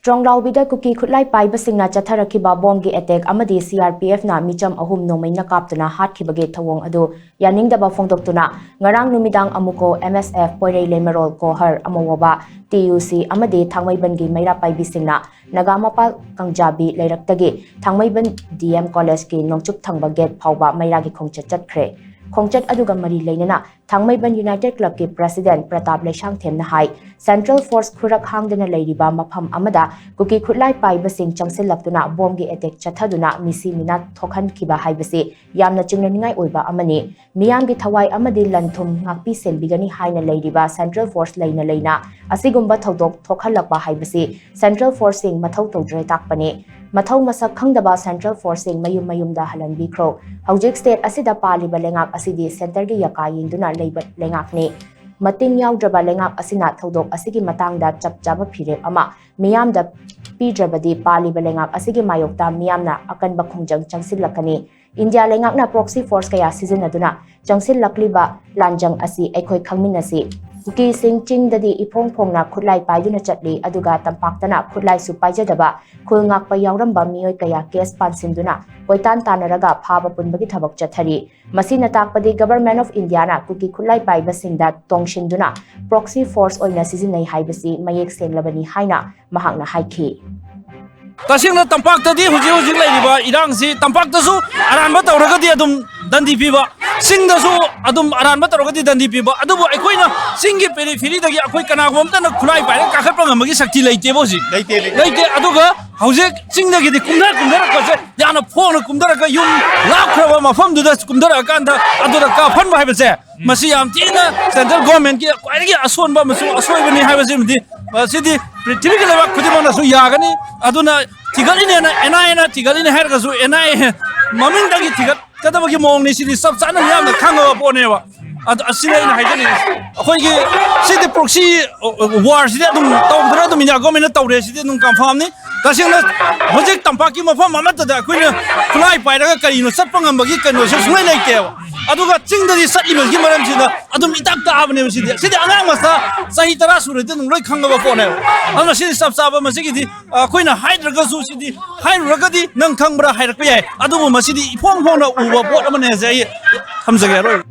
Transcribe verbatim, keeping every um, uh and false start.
ꯇ꯭ꯔꯣꯡꯂꯥꯎꯕꯤꯗ ꯀꯨꯀꯤ ꯈꯨꯠꯂꯥꯏ ꯄꯥꯏꯕꯁꯤꯡꯅ ꯆꯠꯊꯔꯛꯈꯤꯕ ꯕꯣꯝꯒꯤ ꯑꯦꯇꯦꯛ ꯑꯃꯗꯤ C R P F ꯅ ꯃꯤꯆꯝ ꯑꯍꯨꯝ ꯅꯣꯡꯃꯩꯅ ꯀꯥꯞꯇꯨꯅ ꯍꯥꯠꯈꯤꯕꯒꯤ ꯊꯧꯑꯣꯡ ꯑꯗꯨ ꯌꯥꯅꯤꯡꯗꯕ ꯐꯣꯡꯗꯣꯛꯇꯨꯅ ꯉꯔꯥꯡ ꯅꯨꯃꯤꯗꯥꯡ ꯑꯃꯨꯀꯣ M S F ꯄꯣꯏꯔꯩ ꯂꯩꯃꯔꯣꯜ ꯀꯣꯍꯔ ꯑꯃꯋꯣꯕ T U C ꯑꯃꯗꯤ ꯊꯥꯡꯃꯩꯕꯟꯒꯤ ꯃꯩꯔꯥ ꯄꯥꯏꯕꯤꯁꯤꯡꯅ ꯅꯒꯥꯃꯄꯥꯜ ꯀꯪꯖꯥꯕꯤ ꯂꯩꯔꯛꯇꯒꯤ ꯊꯥꯡꯃꯩꯕꯟ D M College ꯀꯤ ꯅꯣꯡꯆꯨꯞ ꯊꯪꯕ ꯒꯦꯠ ꯐꯥꯎꯕ ꯃꯩꯔꯥꯒꯤ ꯈꯣꯡꯆꯠ ꯆꯠꯈ꯭ꯔꯦ꯫ ꯈꯣꯡꯆꯠ ꯑꯗꯨꯒ ꯃꯔꯤ ꯂꯩꯅꯅ ꯊꯥꯡꯃꯩꯕꯟ United Club ꯀꯤ President ꯄ꯭ꯔꯇꯥꯞ ꯂꯩꯁꯥꯡꯊꯦꯝꯅ ꯍꯥꯏ, Central Force ꯈꯨꯔꯛ ꯍꯥꯡꯗꯅ ꯂꯩꯔꯤꯕ ꯃꯐꯝ ꯑꯃꯗ ꯀꯨꯀꯤ ꯈꯨꯠꯂꯥꯏ ꯄꯥꯏꯕꯁꯤꯡ ꯆꯪꯁꯤꯜꯂꯛꯇꯨꯅ ꯕꯣꯝꯒꯤ ꯑꯦꯇꯦꯛ ꯆꯠꯊꯗꯨꯅ ꯃꯤꯁꯤ ꯃꯤꯅꯥ ꯊꯣꯛꯍꯟꯈꯤꯕ ꯍꯥꯏꯕꯁꯤ ꯌꯥꯝꯅ ꯆꯤꯡꯅꯅꯤꯡꯉꯥꯏ ꯑꯣꯏꯕ ꯑꯃꯅꯤ꯫ ꯃꯤꯌꯥꯝꯒꯤ ꯊꯋꯥꯏ ꯑꯃꯗꯤ ꯂꯟ ꯊꯨꯝ ꯉꯥꯛꯄꯤ ꯁꯦꯟꯕꯤꯒꯅꯤ ꯍꯥꯏꯅ ꯂꯩꯔꯤꯕ Central Force ꯂꯩꯅ ꯂꯩꯅ ꯑꯁꯤꯒꯨꯝꯕ ꯊꯧꯗꯣꯛ ꯊꯣꯛꯍꯜꯂꯛꯄ ꯍꯥꯏꯕꯁꯤ Central Force ꯁꯤꯡ ꯃꯊꯧ ꯇꯧꯗ꯭ꯔꯦ ꯇꯥꯛꯄꯅꯤ꯫ ꯃꯊꯧ ꯃꯁꯛ ꯈꯪꯗꯕ Central Force ꯁꯤꯡ ꯃꯌꯨꯝ ꯃꯌꯨꯝꯗ ꯍꯜꯍꯟꯕꯤꯈ꯭ꯔꯣ꯫ ꯍꯧꯖꯤꯛ state ꯑꯁꯤꯗ ꯄꯥꯜꯂꯤꯕ ꯂꯩꯉꯥꯛ ꯑꯁꯤꯗꯤ centre ꯒꯤ ꯌꯥꯀꯥ ꯌꯦꯡꯗꯨꯅ ꯂꯩꯕ ꯂꯩꯉꯥꯛꯅꯤ꯫ ꯃꯇꯤꯡ ꯌꯥꯎꯗ꯭ꯔꯕ ꯂꯩꯉꯥꯛ ꯑꯁꯤꯅ ꯊꯧꯗꯣꯛ ꯑꯁꯤꯒꯤ ꯃꯇꯥꯡꯗ ꯆꯞ ꯆꯥꯕ ꯐꯤꯔꯦꯞ ꯑꯃ ꯃꯤꯌꯥꯝꯗ ꯄꯤꯗ꯭ꯔꯕꯗꯤ ꯄꯥꯜꯂꯤꯕ ꯂꯩꯉꯥꯛ ꯑꯁꯤꯒꯤ ꯃꯥꯌꯣꯛꯇ ꯃꯤꯌꯥꯝꯅ ꯑꯀꯟꯕ ꯈꯣꯡꯖꯪ ꯆꯪꯁꯤꯜꯂꯛꯀꯅꯤ꯫ ꯏꯟꯗꯤꯌꯥ ꯂꯩꯉꯥꯛꯅ proxy force ꯀꯌꯥ ꯁꯤꯖꯤꯟꯅꯗꯨꯅ ꯆꯪꯁꯤꯜꯂꯛꯂꯤꯕ ꯂꯥꯟꯖꯪ ꯑꯁꯤ ꯑꯩꯈꯣꯏ ꯈꯪꯃꯤꯟꯅꯁꯤ꯫ ꯀꯨꯀꯤꯁꯤꯡ ꯆꯤꯡꯗꯗꯤ ꯏꯐꯣꯡ ꯐꯣꯡꯅ ꯈꯨꯠꯂꯥꯏ ꯄꯥꯏꯗꯨꯅ ꯆꯠꯂꯤ, ꯑꯗꯨꯒ ꯇꯝꯄꯥꯛꯇꯅ ꯈꯨꯠꯂꯥꯏꯁꯨ ꯄꯥꯏꯖꯗꯕ ꯈꯨꯜ ꯉꯥꯛꯄ ꯌꯥꯎꯔꯝꯕ ꯃꯤꯑꯣꯏ ꯀꯌꯥ case ꯄꯥꯟꯁꯤꯟꯗꯨꯅ ꯀꯣꯏꯇꯥꯟ ꯇꯥꯟꯅꯔꯒ ꯐꯥꯕ ꯄꯨꯟꯕꯒꯤ ꯊꯕꯛ ꯆꯠꯊꯔꯤ꯫ ꯃꯁꯤꯅ ꯇꯥꯛꯄꯗꯤ Government of India ꯅ ꯀꯨꯀꯤ ꯈꯨꯠꯂꯥꯏ ꯄꯥꯏꯕꯁꯤꯡꯗ ꯇꯣꯡꯁꯤꯟꯗꯨꯅ proxy force ꯑꯣꯏꯅ ꯁꯤꯖꯤꯟꯅꯩ ꯍꯥꯏꯕꯁꯤ ꯃꯌꯦꯛ ꯁꯦꯡꯂꯕꯅꯤ ꯍꯥꯏꯅ ꯃꯍꯥꯛꯅ ꯍꯥꯏꯈꯤ꯫ ꯇꯁꯦꯡꯅ ꯇꯝꯄꯥꯛꯇꯗꯤ ꯍꯧꯖꯤꯛ ꯍꯧꯖꯤꯛ ꯂꯩꯔꯤꯕ ꯏꯔꯥꯡꯁꯤ ꯇꯝꯄꯥꯛꯇꯁꯨ ꯑꯔꯥꯟꯕ ꯇꯧꯔꯒꯗꯤ ꯑꯗꯨꯝ ꯗꯟꯗꯤ ꯄꯤꯕ, ꯆꯤꯡꯗꯁꯨ ꯑꯗꯨꯝ ꯑꯔꯥꯟꯕ ꯇꯧꯔꯒꯗꯤ ꯗꯟꯗꯤ ꯄꯤꯕ, ꯑꯗꯨꯕꯨ ꯑꯩꯈꯣꯏꯅ ꯆꯤꯡꯒꯤ periphery ꯗꯒꯤ ꯑꯩꯈꯣꯏ ꯀꯅꯥꯒꯨꯝꯕ ꯑꯃꯇꯅ ꯈꯨꯠꯂꯥꯏ ꯄꯥꯏꯔꯒ ꯀꯥꯈꯠꯄ ꯉꯝꯕꯒꯤ ꯁꯛꯇꯤ ꯂꯩꯇꯦꯕ ꯍꯧꯖꯤꯛ꯫ ꯂꯩꯇꯦ, ꯂꯩꯇꯦ꯫ ꯂꯩꯇꯦ꯫ ꯑꯗꯨꯒ ꯍꯧꯖꯤꯛ ꯆꯤꯡꯗꯒꯤꯗꯤ ꯀꯨꯝꯊ ꯀꯨꯝꯊꯔꯛꯄꯁꯦ ꯌꯥꯝꯅ ꯐꯣꯡꯅ ꯀꯨꯝꯊꯔꯒ ꯌꯨꯝ ꯂꯥꯞꯈ꯭ꯔꯕ ꯃꯐꯝꯗꯨꯗ ꯀꯨꯝꯊꯔꯛꯑꯀꯥꯟꯗ ꯑꯗꯨꯗ ꯀꯥꯞꯍꯟꯕ ꯍꯥꯏꯕꯁꯦ, ꯃꯁꯤ ꯌꯥꯝ ꯊꯤꯅ central government ꯀꯤ ꯈ꯭ꯋꯥꯏꯗꯒꯤ ꯑꯁꯣꯟꯕ ꯑꯃꯁꯨꯡ ꯑꯁꯣꯏꯕꯅꯤ ꯍꯥꯏꯕꯁꯤꯃꯗꯤ ꯃꯁꯤꯗꯤ ꯄ꯭ꯔꯤꯊꯤꯕꯤꯒꯤ ꯂꯩꯕꯥꯛ ꯈꯨꯗꯤꯡꯃꯛꯅꯁꯨ ꯌꯥꯒꯅꯤ꯫ ꯑꯗꯨꯅ ꯊꯤꯒꯠꯂꯤꯅꯦꯅ N I A ꯅ ꯊꯤꯒꯠꯂꯤꯅꯦ ꯍꯥꯏꯔꯒꯁꯨ N I A ꯃꯃꯤꯡꯗꯒꯤ ꯊꯤꯒꯠꯀꯗꯕꯒꯤ ꯃꯑꯣꯡꯅꯤ꯫ ꯁꯤꯗꯤ ꯆꯞ ꯆꯥꯅ ꯃꯤꯌꯥꯝꯅ ꯈꯪꯉꯕ ꯄꯣꯠꯅꯦꯕ꯫ ꯑꯗꯨ ꯑꯁꯤꯅ ꯑꯩꯅ ꯍꯥꯏꯖꯅꯤꯡꯉꯤ꯫ ꯑꯩꯈꯣꯏꯒꯤ ꯁꯤꯗꯤ ꯄ꯭ꯔꯣꯛꯁꯤ ꯋꯥꯔꯁꯤꯗꯤ ꯑꯗꯨꯝ ꯇꯧꯗꯅ ꯑꯗꯨꯝ ꯏꯟꯗꯤꯌꯥ ꯒꯣꯔꯃꯦꯟꯅ ꯇꯧꯔꯦ, ꯁꯤꯗꯤ ꯑꯗꯨꯝ ꯀꯟꯐꯥꯔꯝꯅꯤ꯫ ꯇꯁꯦꯡꯅ ꯍꯧꯖꯤꯛ ꯇꯝꯄꯥꯛꯀꯤ ꯃꯐꯝ ꯑꯃꯠꯇꯗ ꯑꯩꯈꯣꯏꯅ ꯈꯨꯠꯂꯥꯏ ꯄꯥꯏꯔꯒ ꯀꯔꯤꯅꯣ ꯆꯠꯄ ꯉꯝꯕꯒꯤ ꯀꯩꯅꯣꯁꯦ ꯁꯨꯡꯂꯩ ꯂꯩꯇꯦꯕ꯫ ꯑꯗꯨꯒ ꯆꯤꯡꯗꯗꯤ ꯆꯠꯂꯤꯕꯒꯤ ꯃꯔꯝꯁꯤꯗ ꯑꯗꯨꯝ ꯏꯇꯥꯛ ꯇꯥꯛꯑꯕꯅꯦꯕ꯫ ꯁꯤꯗꯤ ꯁꯤꯗꯤ ꯑꯉꯥꯡ ꯃꯆꯥ ꯆꯍꯤ ꯇꯔꯥ ꯁꯨꯔꯗꯤ ꯑꯗꯨꯝ ꯂꯣꯏ ꯈꯪꯉꯕ ꯄꯣꯠꯅꯦꯕ꯫ ꯑꯗꯨꯅ ꯁꯤꯗꯤ ꯆꯞ ꯆꯥꯕ ꯃꯁꯤꯒꯤꯗꯤ ꯑꯩꯈꯣꯏꯅ ꯍꯥꯏꯗ꯭ꯔꯒꯁꯨ ꯁꯤꯗꯤ ꯍꯥꯏꯔꯨꯔꯒꯗꯤ ꯅꯪ ꯈꯪꯕ꯭ꯔꯥ ꯍꯥꯏꯔꯛꯄ ꯌꯥꯏ꯫ ꯑꯗꯨꯕꯨ ꯃꯁꯤꯗꯤ ꯏꯐꯣꯡ ꯐꯣꯡꯅ ꯎꯕ ꯄꯣꯠ ꯑꯃꯅꯦ ꯍꯥꯏꯁꯦ ꯑꯩ ꯊꯝꯖꯒꯦ꯫ ꯑꯔꯣꯏꯕ